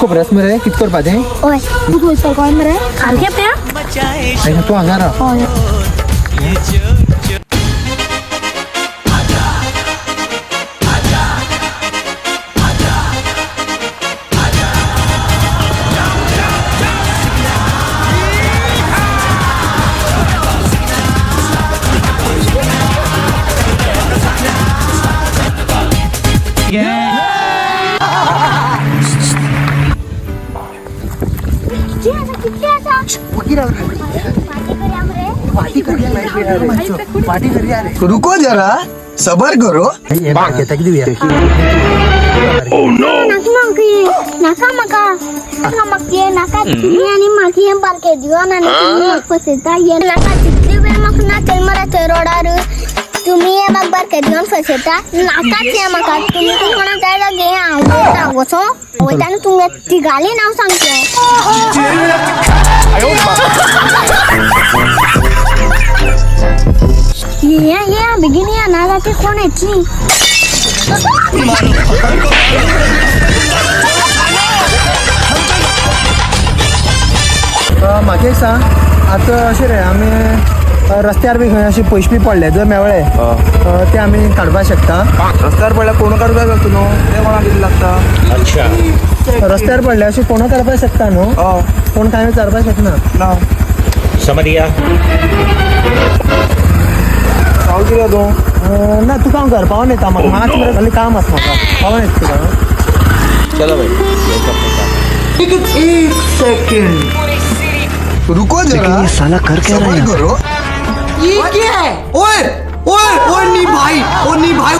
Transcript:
खबर आसा मरे कितें करपाचें? हय, तूं खंयसर कोण मरे? सारकें प्या. आयक, तूं हांगा राव. हय. कितली आसा, कितली आसा? पार्टी करूया मरे. पार्टी करूया रे. रुको जरा, सबर करो. घेता कितें दिवया? नाका म्हाका हें, नाका म्हाका, नाका म्हाका हें, नाका. तुमी आनी म्हाका हें बारकें दिवन आनी तुमी म्हाका फसयता हें नाका. तितली वेळ म्हाका ना थंय मरे, थंय रोडार तुमी हें म्हाका बारकें दिवन फसयता. नाकाच हें म्हाका. तुमी कोणाक जाय जाल्यार घेया. हांव वयता, वचो वयता आनी तुमगे तिगाली नांव सांगचें. येया येया, बेगीन या, ना जाल्यार ती कोण येतली. म्हाका एक सांग आतां, अशें रे, आमी रस्त्यार बी खंय अशे पयशे बी पडले जर मेवळे, ते आमी काडपाक शकता? रस्त्यार पडल्यार कोण काडूंक जाय तूं न्हू? ते कोणाक कितें लागता? रस्त्यार पडले अशें कोणा काडपाक शकता न्हू? हय. कोण कांय विचारपाक शकना? ना. समझ गया. हांव कितें तूं? ना, तुका हांव घर पावोन येता. म्हाका मातशें मरे खाली काम आसा, म्हाका पावोन येता तुका. चलो भाई. एक सेकंड रुको जरा, ये साला कर क्या रहा सबर है? करो. ये क्या है? ओए ओए ओए, नहीं भाई, ओ नहीं भाई.